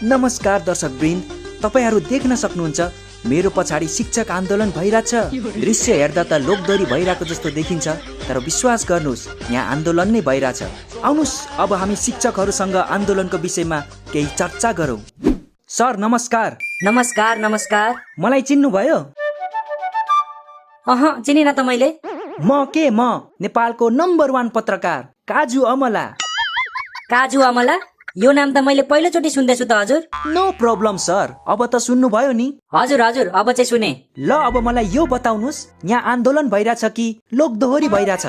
नमस्कार दर्शकवृन्द, तपाईहरू देख्न सक्नुहुन्छ मेरो पछाडि शिक्षक आन्दोलन भइरहेछ। दृश्य हेर्दा त लोकदोरी भइरहेको जस्तो देखिन्छ, तर विश्वास गर्नुहोस् यहाँ आन्दोलन नै भइरहेछ। आउनुस् अब हामी शिक्षकहरूसँग आन्दोलनको विषयमा केही चर्चा गरौँ। सर नमस्कार। नमस्कार नमस्कार। मलाई चिन्नुभयो? चिनिन त मैले। म नेपालको नम्बर 1 पत्रकार काजु अमला। काजु अमला? यो नाम त मैले पहिलोचोटि सुन्दैछु त हजुर। नो प्रब्लम सर, अब त सुन्नुभयो नि? हजुर हजुर, अब चाहिँ सुने। ल अब मलाई यो बताउनुस्, यहाँ आन्दोलन भइरहेछ कि लोकदोहोरी भइरहेछ?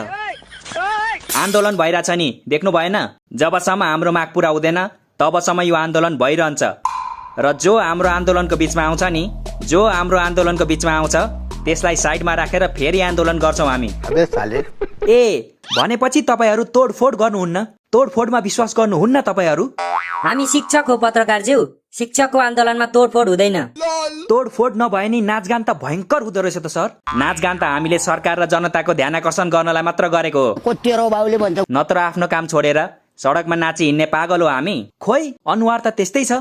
आन्दोलन भइरहेछ नि, देख्नु भएन? जबसम्म हाम्रो माग पुरा हुँदैन तबसम्म यो आन्दोलन भइरहन्छ। र जो हाम्रो आन्दोलनको बिचमा आउँछ त्यसलाई साइडमा राखेर फेरि आन्दोलन गर्छौँ हामी। ए भनेपछि तपाईहरू तोडफोड गर्नुहुन्न? तोडफोडमा विश्वास गर्नुहुन्न तपाईहरू? हामी शिक्षक हो पत्रकारज्यू, शिक्षकको आन्दोलनमा तोडफोड हुँदैन। तोडफोड नभए नि नाचगान त भयङ्कर हुँदो रहेछ त सर। नाचगान त हामीले सरकार र जनताको ध्यानाकर्षण गर्नलाई मात्र गरेको हो, नत्र आफ्नो काम छोडेर सडकमा नाची हिँड्ने पागल हो हामी? खोइ अनुहार त त्यस्तै छ।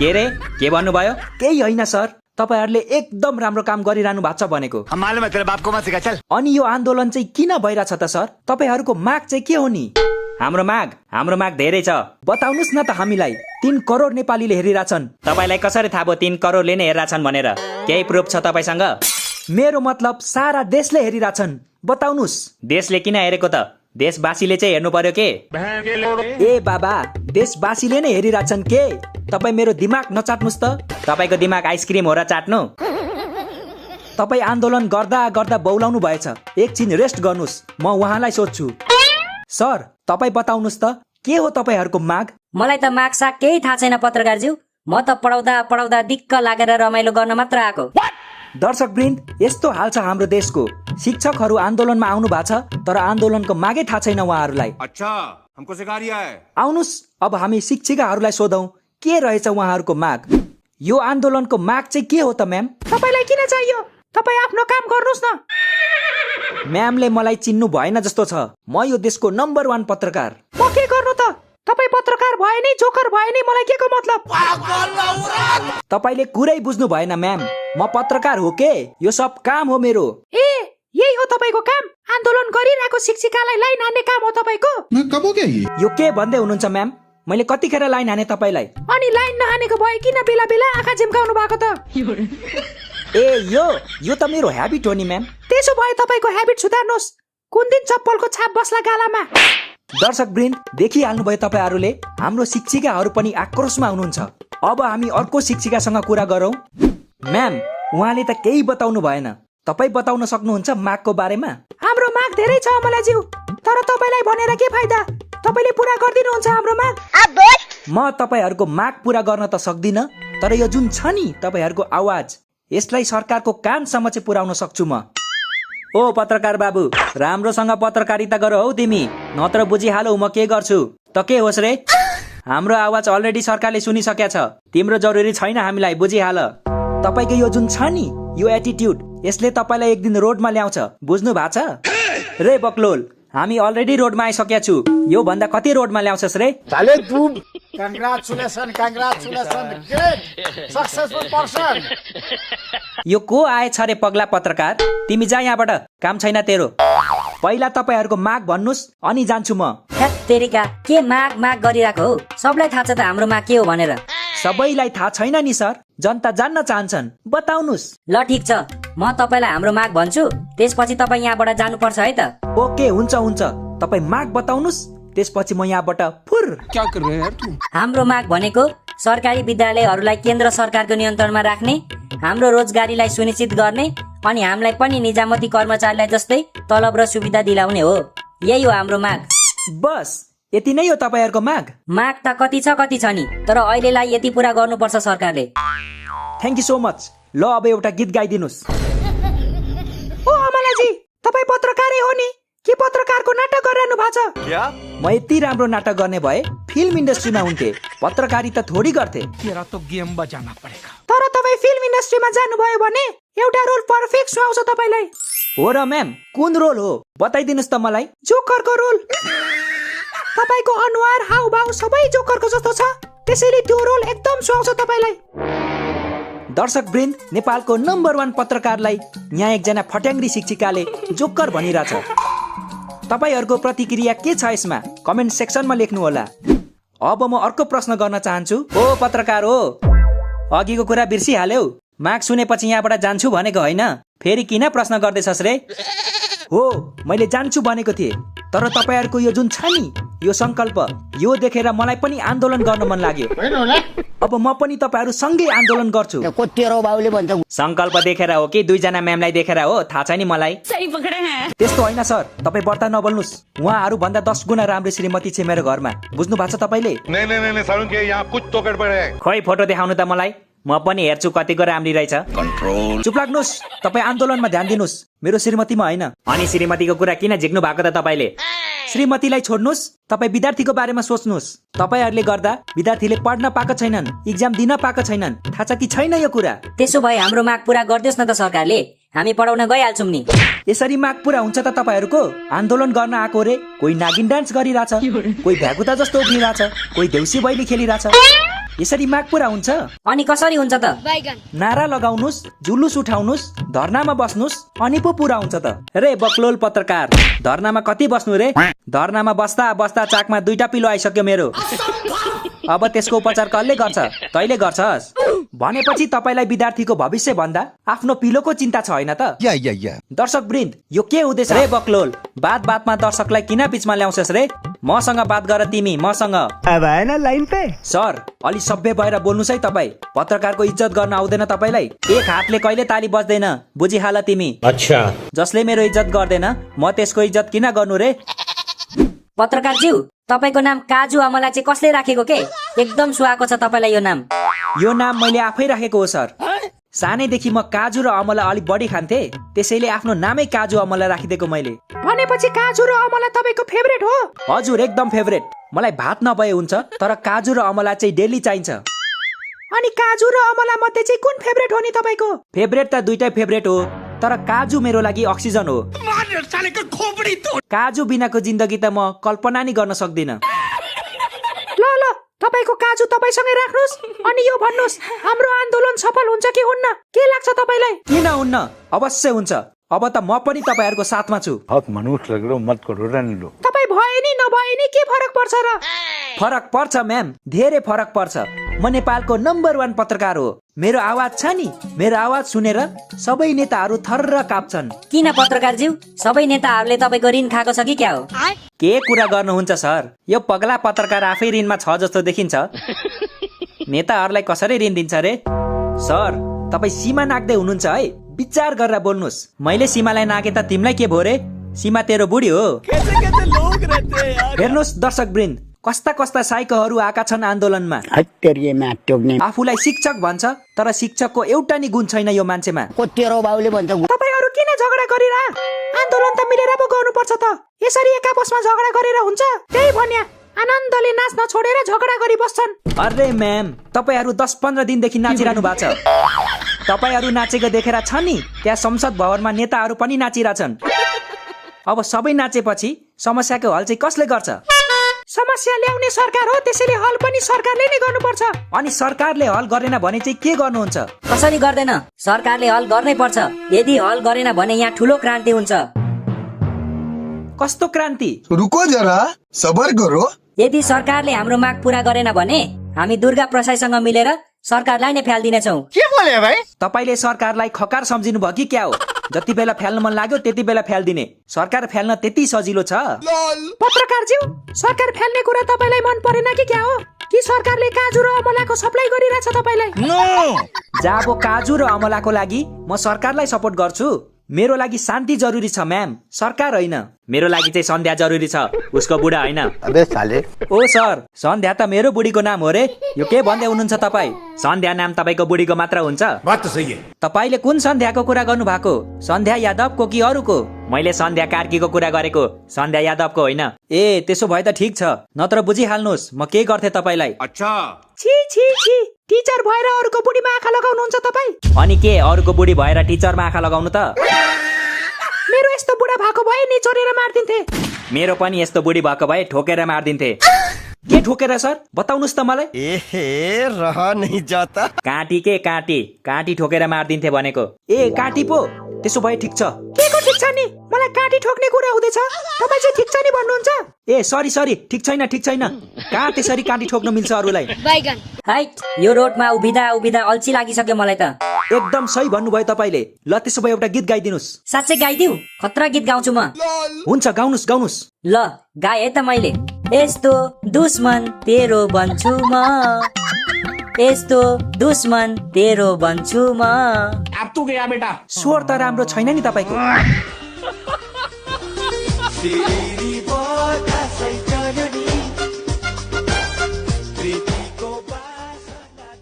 के रे, के भन्नुभयो? केही होइन सर, तपाईहरूले एकदम राम्रो काम गरिरहनु भएको छ भनेको। अनि यो आन्दोलन चाहिँ किन भइरहेछ त सर? तपाईहरूको माग चाहिँ के हो नि? हाम्रो माग धेरै छ। बताउनुस् न त हामीलाई। 3 करोड नेपालीले हेरिरहेछन्। तपाईलाई कसरी थाहा भयो 3 करोडले नै हेरिरहेछन् भनेर? केही प्रुफ छ तपाईसँग? मेरो मतलब सारा देशले हेरिरहेछन्। बताउनुस्। देशले किन हेरेको त? देशवासीले चाहिँ हेर्नु पर्यो के? ए बाबा, देशवासीले नै हेरिरहेछन् के? तपाईँ मेरो दिमाग नचाट्नुस् त। तपाईको दिमाग आइसक्रिम हो र चाट्नु? तपाईँ आन्दोलन गर्दा गर्दा बौलाउनु भएछ, एकछिन रेस्ट गर्नुस्। म उहाँलाई सोध्छु। सर तपाईँ बताउनुस् त, के हो तपाईहरूको माग? मलाई त माग साग केही थाहा छैन पत्रकारज्यू, म त पढाउँदा दिक्क लागेर रमाइलो गर्न मात्र आएको। दर्शकवृन्द, यस्तो हाल छ हाम्रो देशको। शिक्षकहरू आन्दोलनमा आउनु भएको छ, तर आन्दोलनको मागै थाहा छैन उहाँहरूलाई। अच्छा, हमको सिखा रिया है। आउनुस् अब हामी शिक्षिकाहरूलाई सोधौं के रहेछ उहाँहरूको माग। यो आन्दोलनको माग चाहिँ के हो त म्याम? तपाईलाई किन चाहियो? तपाईँ आफ्नो काम गर्नुस् न। म्यामले मलाई चिन्नु भएन जस्तो छ। म यो देशको नम्बर 1 पत्रकार। म के गर्नु त? तपाईँ पत्रकार भए नि जोकर भए नि मलाई के को मतलब? तपाईले कुरै बुझ्नु भएन म्याम, म पत्रकार हो के, यो सब काम हो मेरो। ए यही हो तपाईको काम? आन्दोलन गरिरहेको शिक्षिकालाई लाइन हान्ने काम हो तपाईको? यो के भन्दै हुनुहुन्छ म्याम? मैले कतिखेर लाइन हाने तपाईलाई? अनि लाइन नहानेको भए किन बेला बेला आँखा झिम्काउनु भएको त? ए यो त मेरो ह्याबिट हो नि म्याम। त्यसो भए तपाईको ह्याबिट सुधार्नुहोस्। कुन दिन चप्पलको छाप बस्ला गालामा। दर्शकवृन्द, देखिहाल्नुभयो तपाईहरूले, हाम्रो शिक्षिकाहरू पनि आक्रोशमा हुनुहुन्छ। अब हामी अर्को शिक्षिकासँग कुरा गरौँ। म्याम उहाँले त केही बताउनु भएन, तपाईँ बताउन सक्नुहुन्छ मागको बारेमा? हाम्रो माग धेरै छ अमलाज्यू, तर तपाईलाई भनेर के फाइदा? तपाईले पुरा गरिदिनुहुन्छ हाम्रो माग? म तपाईहरूको माग पुरा गर्न त सक्दिन, तर यो जुन छ नि तपाईहरूको आवाज, यसलाई सरकारको कानसम्म चाहिँ पुर्याउन सक्छु म। ओ पत्रकार बाबु, राम्रोसँग पत्रकारिता गर हौ तिमी, नत्र बुझिहालौ म के गर्छु। त के होस् रे? हाम्रो आवाज अलरेडी सरकारले सुनिसकेको छ, तिम्रो जरुरी छैन हामीलाई, बुझिहाल। तपाईको यो जुन छ नि यो एटिट्युड, यसले तपाईलाई एक दिन रोडमा ल्याउँछ, बुझ्नु भएको छ? रे बक्लोल, हामी अलरेडी रोडमा आइसकेका छु, यो भन्दा कति रोडमा ल्याउँछस् रे? यो को आएछ रे पगला पत्रकार? तिमी जा यहाँबाट, काम छैन तेरो। पहिला तपाईहरूको माग भन्नुस् अनि जान्छु म। तेरिका के माग गरिरहेको हो? सबलाई थाहा छ त हाम्रो माग के हो भनेर? सबैलाई थाहा छैन नि सर, जनता जान्न चाहन्छन्, बताउनुस्। ल ठिक छ, म तपाईलाई हाम्रो माग भन्छु, त्यसपछि तपाईँ यहाँबाट जानुपर्छ है त। ओके हुन्छ, तपाईँ माग बताउनुस्, त्यसपछि म यहाँबाट फुर। क्या कर रहे यार तू? हाम्रो माग भनेको सरकारी विद्यालयहरूलाई केन्द्र सरकारको नियन्त्रणमा राख्ने, हाम्रो रोजगारीलाई सुनिश्चित गर्ने, अनि हामीलाई पनि निजामती कर्मचारीलाई जस्तै तलब र सुविधा दिलाउने हो। यही हो हाम्रो माग। बस यति नै हो तपाईहरूको माग? माग त कति छ नि, तर अहिलेलाई यति पुरा गर्नुपर्छ सरकारले। Thank you so much. ल अब एउटा गीत गाइदिनुस्। ओ अमलाजी, तपाईँ पत्रकारै हो नि? के पत्रकारको नाटक गरिरहनु भएको छ? क्या? म यति राम्रो नाटक गर्ने भए फिल्म इन्डस्ट्रीमा हुन्थे, पत्रकारिता थोडी गर्थे। तेरा तो गेम बजाना पड़ेगा। तर तपाईँ फिल्म इन्डस्ट्रीमा जानुभयो भने एउटा रोल पर्फेक्ट सुहाउँछ तपाईलाई। हो र म्याम, कुन रोल हो बताइदिनुस् त मलाई? जोकरको रोल। तपाईको अनुहार हाउभाउ सबै जोकरको जस्तो छ, त्यसैले त्यो रोल एकदम सुहाउँछ तपाईलाई। दर्शक वृन्द, नेपालको नम्बर 1 पत्रकारलाई यहाँ एकजना फट्याङ्ग्री शिक्षिकाले जोकर भनिरहेछ। तपाईहरूको प्रतिक्रिया के छ यसमा कमेन्ट सेक्सनमा लेख्नु होला। अब म अर्को प्रश्न गर्न चाहन्छु। ओ पत्रकार हो, अघिको कुरा बिर्सिहाल्यौ? माग सुनेपछि यहाँबाट जान्छु भनेको होइन, फेरि किन प्रश्न गर्दैछस् रे? हो, मैले जान्छु भनेको थिएँ, तर तपाईहरूको यो जुन छ नि यो संकल्प, यो देखेर मलाई पनि आन्दोलन गर्न मन लाग्यो। अब म पनि तपाईहरू सँगै आन्दोलन गर्छु। संकल्प देखेर हो कि दुईजना म्यामलाई देखेर हो थाहा छैन मलाई। त्यस्तो होइन सर, तपाईँ बर्ता नबोल्नुस्। उहाँहरू भन्दा 10 गुणा राम्रो श्रीमती छ मेरो घरमा, बुझ्नु भएको छ तपाईँले? नहीं सालुंके यहाँ कुछ तो गड़बड़ है। खोइ फोटो देखाउनु त मलाई, म पनि हेर्छु कतिको राम्री रहेछ। चुप लाग्नुहोस्, तपाईँ आन्दोलनमा ध्यान दिनुहोस्, मेरो श्रीमतीमा होइन। अनि श्रीमतीको कुरा किन झिक्नु भएको त तपाईँले? श्रीमतीलाई छोड्नुहोस्, तपाईँ विद्यार्थीको बारेमा सोच्नुहोस्। तपाईँहरूले गर्दा विद्यार्थीले पढ्न पाएको छैनन्, इक्जाम दिन पाएको छैनन्, थाहा छ कि छैन यो कुरा? त्यसो भए हाम्रो माग पूरा गरिदियोस् न त सरकारले, हामी पढाउन गइहाल्छौँ नि। यसरी माग पूरा हुन्छ त तपाईँहरूको? आन्दोलन गर्न आएको रे, कोही नागिन डान्स गरिरहेछ, कोही भ्यागुता जस्तो उभिरहेछ, कोही देउसी भैली खेलिरहेछ। यसरी माग पूरा हुन्छ? अनि कसरी हुन्छ त? नारा लगाउनुस्, जुलुस उठाउनुस्, धर्नामा बस्नुस्, अनि पो पूरा हुन्छ त। रे बक्लोल पत्रकार, धर्नामा कति बस्नु रे? धर्नामा बस्दा बस्दा चाकमा 2टा पिलो आइसक्यो मेरो। अब त्यसको उपचार कसले गर्छ? तैले गर्छस्? भनेपछि तपाईँलाई विद्यार्थीको भविष्य भन्दा आफ्नो पिलोको चिन्ता छ होइन त? दर्शक वृन्द, यो के हुँदैछ रे बक्लोल? बात बातमा दर्शकलाई किन बिचमा ल्याउँछस् रे? मसँग बात गर तिमी, मसँग। अब आएन लाइन पे? सर, अलि सभ्य भएर बोल्नुस् है तपाईँ। पत्रकारको इज्जत गर्न आउँदैन तपाईँलाई? एक हातले कहिले ताली बज्दैन, बुझिहाल तिमी। अच्छा, जसले मेरो इज्जत गर्दैन म त्यसको इज्जत किन गर्नु रे? पत्रकारज्यू, तपाईँको नाम काजु अमला चाहिँ कसले राखेको के? एकदम सुहाएको छ तपाईँलाई यो नाम। यो नाम मैले आफै राखेको हो सर। सानैदेखि म काजु र अमला अलिक बढी खान्थे, त्यसैले आफ्नो नामै काजु अमला राखिदिएको मैले। भनेपछि काजु र अमला तपाईँको फेभरेट हो? हजुर, एकदम फेभरेट। मलाई भात नभए हुन्छ, तर काजु र अमला चाहिँ डेली चाहिन्छ। अनि काजु र अमला मध्ये चाहिँ कुन फेभरेट हो नि तपाईँको? फेभरेट त दुईटै फेभरेट हो, तर काजु मेरो लागि अक्सिजन हो। काजु बिनाको जिन्दगी त म कल्पना नि गर्न सक्दिन। ल तपाईको काजु तपाईसँगै राख्नुस्, अनि यो भन्नुस् हाम्रो आन्दोलन सफल हुन्छ कि हुन्न? के लाग्छ तपाईलाई? किन हुन्न, अवश्य हुन्छ। अब त म पनि तपाईहरुको साथमा छु। बहुत मनुष्य लग रहे हो, मत करो, रहने दो। तपाई भए नि नभए नि के फरक पर्छ र? फरक पर्छ म्याम, धेरै फरक पर्छ। म नेपालको नम्बर 1 पत्रकार हो। मेरो आवाज छ नि, मेरो आवाज सुनेर सबै नेताहरू थर्र काप्छन्। किन पत्रकारज्यू, सबै नेताहरूले तपाईको ऋण खाएको छ कि क्या हो? के कुरा गर्नुहुन्छ सर? यो पगला पत्रकार आफै ऋणमा छ जस्तो देखिन्छ। नेताहरूलाई कसरी ऋण दिन्छ रे? सर, तपाई सीमा नाग्दै हुनुहुन्छ है, विचार गरेर बोल्नुस्। मैले सीमालाई नागे त तिमीलाई के भो रे? सीमा तेरो बुढी हो। हेर्नुस् दर्शक वृन्द, कस्ता कस्ता साइकोहरू आएका छन् आन्दोलनमा। आफूलाई शिक्षक भन्छ, तर शिक्षकको एउटा नि गुण छैन यो मान्छेमा। तपाईहरु किन झगडा गरिरा? आन्दोलन त मिलेर पो गर्नुपर्छ त। यसरी एक आपसमा झगडा गरेर हुन्छ? त्यही भन्या आनन्दले नाच्न छोडेर झगडा गरी बस्छन्। अरे म्याम, तपाईहरु 10-15 दिनदेखि नाचिरहनु भएको छ। तपाईहरु नाचेको देखेर छ नि, त्यहाँ संसद भवनमा नेताहरू पनि नाचिरहेछन्। अब सबै नाचेपछि समस्याको हल चाहिँ कसले गर्छ? समस्या ल्याउने सरकार हो, त्यसैले हल पनि सरकारले नै गर्नुपर्छ। अनि सरकारले हल गरेन भने चाहिँ के गर्नुहुन्छ? कसरी गर्दैन? सरकारले हल गर्नै पर्छ। यदि हल गरेन भने यहाँ ठुलो क्रान्ति हुन्छ। कस्तो क्रान्ति? रुको जरा, सबर करो। यदि सरकारले हाम्रो माग पूरा गरेन भने हामी दुर्गा प्रसाईसँग मिलेर सरकारलाई नै फ्याल्दिनेछौँ। के बोले भाइ? तपाईले सरकारलाई खकार सम्झिनु भयो कि क्या हो? जति बेला फ्याल्न मन लाग्यो त्यति बेला फ्याल्दिने। सरकार फ्याल्न त्यति सजिलो छ? पत्रकारज्यू, सरकार फ्याल्ने कुरा तपाईलाई मन परेन कि क्या हो? कि सरकारले काजु र अमलाको सप्लाई गरिरहेछ तपाईलाई? जाबो काजु र अमलाको लागि म सरकारलाई सपोर्ट गर्छु। मेरो लागि शान्ति जरुरी छ म्याम, सरकार होइन। मेरो लागि चाहिँ सन्ध्या जरुरी छ, उसको बुढा होइन। अबे साले। ओ सर, सन्ध्या त मेरो बुढीको नाम हो रे। यो के भन्दै हुनुहुन्छ तपाई? सन्ध्या नाम तपाईको बुढीको मात्र हुन्छ? बात तो सही है। तपाईले कुन सन्ध्याको कुरा गर्नु भएको? सन्ध्या यादवको कि अरूको? मैले सन्ध्या कार्कीको कुरा गरेको, सन्ध्या यादवको होइन। ए, त्यसो भए त ठिक छ, नत्र बुझिहाल्नुहोस् म के गर्थे तपाईलाई। अच्छा, छी छी छी, टिचर भएर अरूको बुढीमा आँखा लगाउनुहुन्छ तपाई? अनि के अरूको बुढी भएर टिचरमा आँखा लगाउनु त? मेरो यस्तो बुढा भएको भए नि चोरेर मार्दिन्थे। मेरो पनि यस्तो बुढी भएको भए ठोकेर मार्दिन्थे। के ठोकेर सर बताउनुहोस् त मलाई एहे रहा नहीं जाता। काँटी के काँटी ठोकेर मारिदिन्थे भनेको। ए काटी पो त्यसो भए ठिक छ के को ठिक छ नि मलाई काटी ठोक्ने कुरा हुँदैछ तपाईँ चाहिँ ठिक छ नि भन्नुहुन्छ ए सरी ठिक छैन कहाँ त्यसरी काटी ठोक्न मिल्छ अरूलाई हाइट यो रोडमा उभिदा अल्छी लागिसक्यो मलाई त। एकदम सही भन्नुभयो तपाईँले ल त्यसो भए एउटा गीत गाइदिनुहोस् साँच्चै गाइदिउ खतरा गीत गाउँछु म। हुन्छ गाउनुहोस् ल गाए त मैले। यस्तो दुश्मन तेरो बन्छु म, यस्तो दुश्मन तेरो बन्छु म। स्वर त राम्रो छैन नि तपाईँको